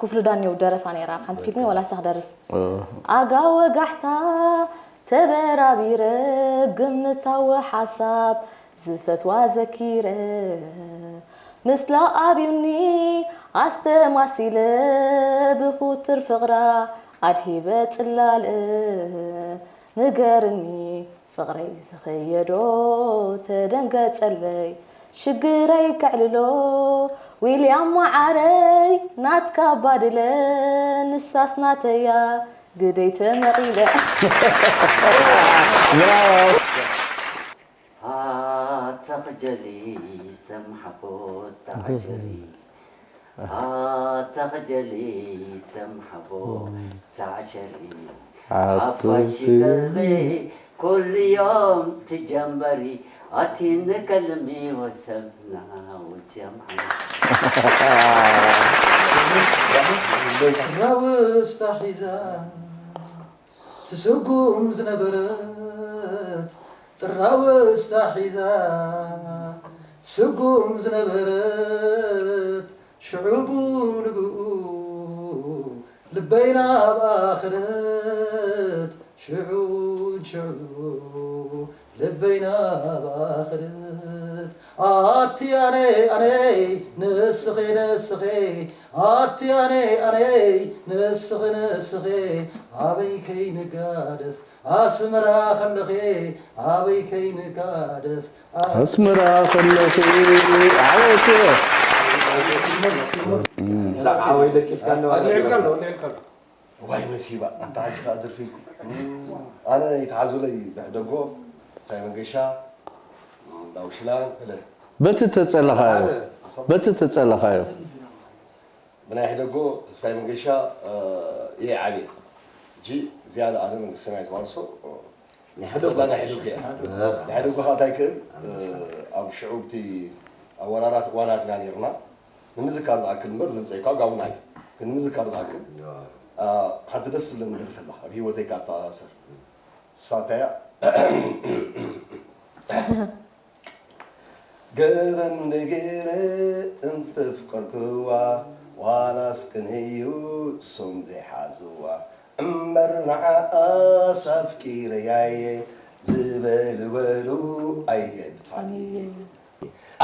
ክፍሉ ዳኔው ደረፋ ነይራ ኣብ ሓንቲ ፊልሚ፣ ዋላ እሳ ክደርፍ። ኣጋ ወጋሕታ ተበራቢረ፣ ግምታዊ ሓሳብ ዝፈትዋ ዘኪረ፣ ምስላ ኣብዩኒ ኣስተማሲለ፣ ብኹትር ፍቕራ ኣድሂበ ጽላለ። ንገርኒ ፍቕረይ ዝኸየዶ ተደንገጸለይ፣ ሽግረይ ከዕልሎ ዊልያም መዓረይ፣ ናትካ ባድለ ንሳስ ናተያ፣ ግደይ ተመቒለ። ኣተኽጀሊ ሰም ሓጎስ ተዓሸሪ ኣተኽጀሊ ሰም ሓጎስ ተዓሸሪ ኣፋሺ ቀልቢ ኩልዮም ትጀንበሪ ኣቲ ንከልሚ ወሰብና ውጅም ራውስታ ሒዛ ትስጉም ዝነበረት ጥራውስታ ሒዛ ትስጉም ዝነበረት ሽዑ ብንግኡ ልበይ ናብኣ ኸደት ሽዑ ሽዑ ልበይ ናብኣ ኸደት ኣቲ ኣነ ኣነ ንስኺ ንስኺ ኣቲ ኣነ ኣነ ንስኺ ንስኺ ኣበይ ከይንጋደፍ ኣስመራ ከለኺ ኣበይ ከይንጋደፍ ኣስመራ ከለኺ ዓወት ሳቕ ዓወይ ደቂስካ ኣለዋ ኣልዕልካ ኣሎ ኣልዕልካ ኣሎ ዋይ መሲባ ኣንታ ሓጂ ከዓ ደርፊ ኢልኩም ኣነ ይትሓዙለይ ብሕደጎ ታይ መንገሻ ዳውሽላ እለ በቲ ተጸለኻዮ በቲ ተጸለኻዮ ብናይ ሕደጎ ተስፋይ መንገሻ እየ ዓብየ ሕጂ ዝያዳ ኣነ መንግስቲ ሰማይ ተዋርሶ ናይ ሕደጎ እያ ናይ ሕደጎ ከዓ እንታይ ክእል ኣብ ሽዑ ብቲ ኣወራራት እዋናት ኢና ነርና ንምዝካር ዝኣክል እምበር ድምፀይ እኳ ጋውና እዩ ግን ንምዝካር ዝኣክል ሓንቲ ደስ ዝብለኒ ደርፊ ኣላ ኣብ ሂወተይ ከዓ ተኣሳሰር ሳታያ ገበን ገይረ እንተፍቀርክዋ ዋላስ ቅንኢ እዩ እሶም ዘይሓዝዋ እምበር ንዓኣስ ኣፍቂረያየ ዝበሉ በሉ ኣየድፋንየ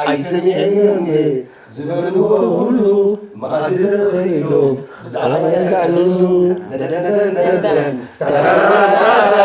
ኣይሰሚዐዮምየ ዝበልዎ ኩሉ መኣዲ ተኸኢሎም ብዛዕባ የዕልሉ ደደደደደደን ተራራራራ